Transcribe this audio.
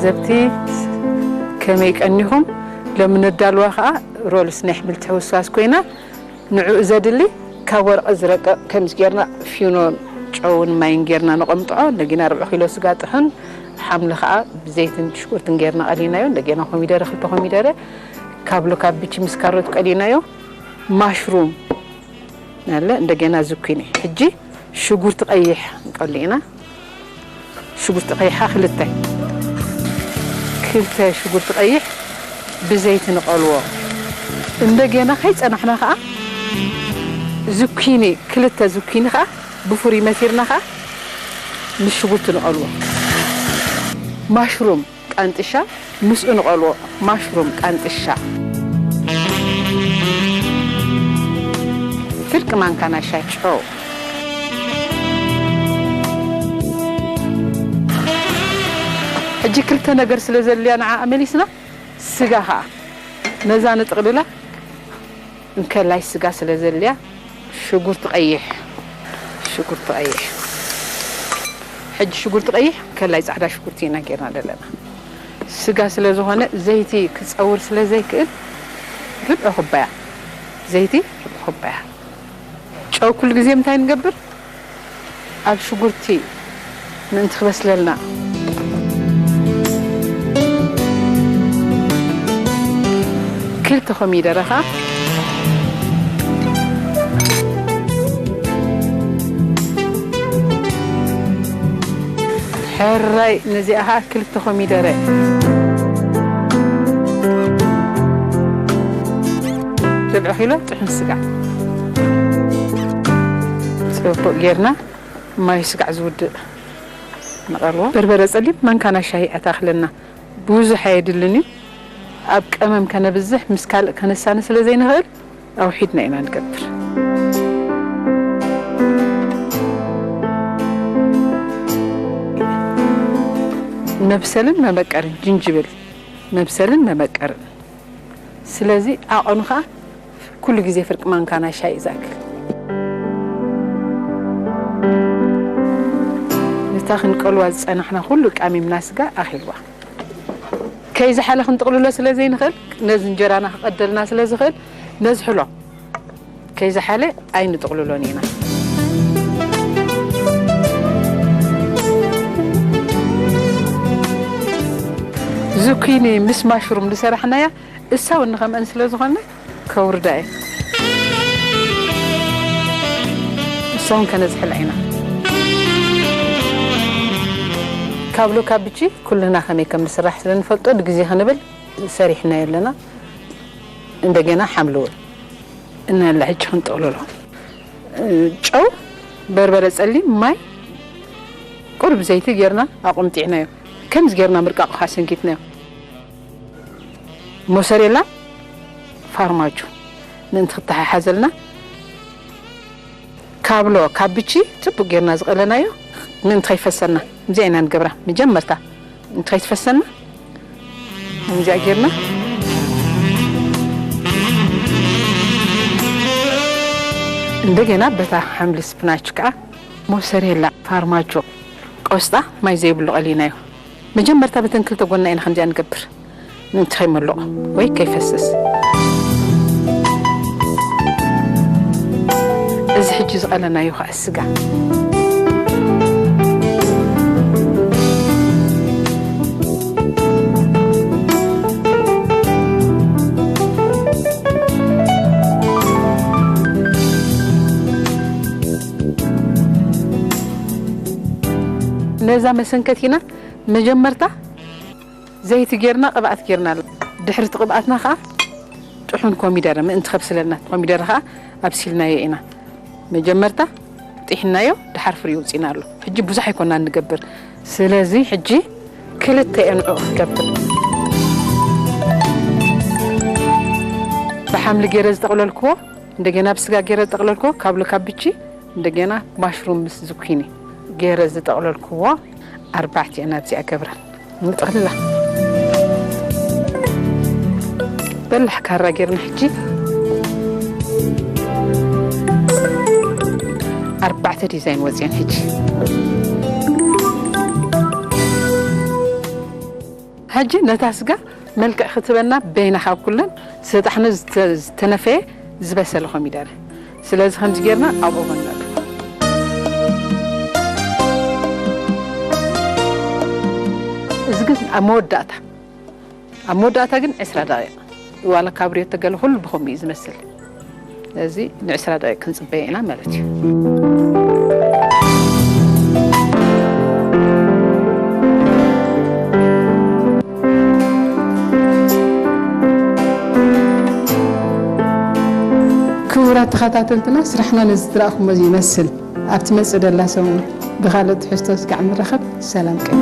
ዘብቲ ከመይ ቀኒኹም? ሎሚ ነዳልዋ ኸዓ ሮልስ ናይ ኣሕምልቲ ሕውስዋስ ኮይና፣ ንዕኡ ዘድሊ ካብ ወረቐት ዝረቀቕ ከምዚ ጌርና ፊኖን ጨውን ማይን ጌርና ነቐምጥዖ። እንደገና ርብዒ ኪሎ ስጋ ጥሕን ሓምሊ ኸዓ ብዘይትን ሽጉርትን ጌርና ቀሊናዮ። እንደገና ኮሚደረ፣ ክልተ ኮሚደረ፣ ካብሎ ካቢቺ ምስ ካሮት ቀሊናዮ። ማሽሩም ኣለ፣ እንደገና ዙኪኒ። ሕጂ ሽጉርቲ ቀይሕ ንቀሉ ኢና። ሽጉርቲ ቀይሓ ክልተ፣ ክልተ ሽጉርቲ ቀይሕ ብዘይቲ ንቀልዎ። እንደገና ከይጸናሕና ከኣ ዙኪኒ፣ ክልተ ዙኪኒ ከኣ ብፍሩይ መቲርና ከኣ ምስ ሽጉርቲ ንቀልዎ። ማሽሩም ቃንጥሻ ምስኡ ንቐልዎ። ማሽሩም ቃንጥሻ፣ ፍርቂ ማንካ ናይ ሻይ ጨው። ሕጂ ክልተ ነገር ስለ ዘድልያ ንዓኣ መሊስና፣ ስጋ ኸኣ ነዛ ንጥቕልላ። እንከላይ ስጋ ስለ ዘድልያ ሽጉርቲ ቀይሕ፣ ሽጉርቲ ቀይሕ። ሕጂ ሽጉርቲ ቀይሕ እንከላይ ጻዕዳ ሽጉርቲ ኢና ጌርና ዘለና። ስጋ ስለ ዝኾነ ዘይቲ ክጸውር ስለ ዘይክእል ርብዒ ኩባያ ዘይቲ፣ ርብዒ ኩባያ ጨው። ኩሉ ግዜ እንታይ ንገብር? ኣብ ሽጉርቲ ምእንቲ ክበስለልና። ክልተ ኮሚደረ ኸኣ። ሕራይ፣ ነዚኣ ኸኣ ክልተ ኮሚደረ። ርብዒ ኪሎ ጥሑን ስጋ። ጽቡቕ ጌርና ማይ ስጋዕ ዝውድእ ንቐርቦ። በርበረ ጸሊም ማንካና ሻሂ ኣታኽለና። ብዙሕ ኣየድልን እዩ። ኣብ ቀመም ከነብዝሕ ምስ ካልእ ከነሳኒ ስለ ዘይንኽእል ኣውሒድና ኢና ንገብር። መብሰልን መመቀርን ጅንጅብል መብሰልን መመቀርን። ስለዚ ዓቐኑ ኸኣ ኩሉ ግዜ ፍርቂ ማንካ ናይ ሻሂ እዩ ዝኣክል። ነታ ክንቀልዋ ዝጸናሕና ኩሉ ቃሚምና ስጋ ኣኺልዋ። ከይዝሓለ ክንጥቕልሎ ስለ ዘይንኽእል፣ ነዚ እንጀራና ክቐደልና ስለ ዝኽእል፣ ነዝሕሎ። ከይዝሓለ ኣይንጥቕልሎን ኢና። ዙኪኒ ምስ ማሽሩም ዝሰራሕናያ እሳ እውን ንኸምአን ስለ ዝኾነ ከውርዳ እየ። እሳ እውን ከነዝሕላ ኢና። ካብሎ ካቢቺ ኩልና ከመይ ከም ዝስራሕ ስለ ንፈልጦ ንግዜ ክንብል ሰሪሕናዮ ኣለና። እንደገና ሓምሊ እውን እናላ ሕጂ ክንጥቕልሎ። ጨው፣ በርበረ ጸሊም፣ ማይ፣ ቁሩብ ዘይቲ ጌርና ኣቑምጢዕናዮ። ከምዚ ጌርና ምርቃቑ ኸኣ ሰንኪትናዮ። ሞሰሬላ፣ ፋርማጆ ምእንቲ ክተሓሓዘልና። ካብሎ፣ ካቢቺ ጽቡቕ ጌርና ዝቐለናዮ ምእንቲ ከይፈሰና። እዚኣ ኢና ንገብራ። መጀመርታ እንተኸይትፈሰና፣ ከምዚኣ ጌርና። እንደገና በታ ሓምሊ ስፕናች ከኣ ሞሰሬላ፣ ፋርማጆ፣ ቆስጣ ማይ ዘይብሉ ቀሊናዮ። መጀመርታ በተን ክልተ ጎና ኢና ከምዚኣ ንገብር። ምእንቲ ከይመልቕ ወይ ከይፈስስ። እዚ ሕጂ ዝቐለናዮ ኸዓ ስጋ። ነዛ መሰንከቲና መጀመርታ ዘይቲ ጌርና፣ ቅብኣት ጌርና ኣሎ። ድሕሪ እቲ ቅብኣትና ኸዓ ጥሑን ኮሚደረ ምእንቲ ከብስለልና፣ ኮሚደረ ኸዓ ኣብሲልናዮ ኢና። መጀመርታ ጢሕናዮ፣ ድሓር ፍሪኡ ውፂና ኣሎ። ሕጂ ብዙሕ ኣይኮና ንገብር። ስለዚ ሕጂ ክልተ እየ ንዕኡ ክገብር። ብሓምሊ ገይረ ዝጠቕለልክዎ፣ እንደገና ብስጋ ገይረ ዝጠቕለልክዎ፣ ካብሎ ካቢቺ፣ እንደገና ማሽሩም ምስ ዙኪኒ ገይረ ዝጠቕለልክዎ ኣርባዕተ እየ ናብዚኣ ገብረን። ንጥቕልላ። በላሕ ካራ ጌርና ሕጂ ኣርባዕተ ዲዛይን ወፅየን። ሕጂ ሕጂ ነታ ስጋ መልክዕ ክትበና በይና ካብ ኩለን ዝሰጣሕኖ ዝተ-፣ ዝተነፈየ ዝበሰለ ኮሚደረ። ስለዚ ከምዚ ጌርና ኣብ ኦቨን ነእትዎ። እዚ ግን ኣብ መወዳእታ፣ ኣብ መወዳእታ ግን ዕስራ ደቂቕ፣ ዋላ ካብርዮ ተገለ ኩሉ ብኸምኡ እዩ ዝመስል። ስለዚ ንዕስራ ደቂቕ ክንጽበዮ ኢና ማለት እዩ። ክቡራት ተኸታተልትና፣ ስራሕና ነዚ ዝረኣኹሞ ይመስል። ኣብ ትመጽእ ደላ ሰሙን ብኻልእ ትሕዝቶ ስጋዕ ንራኸብ። ሰላም ቀኒ።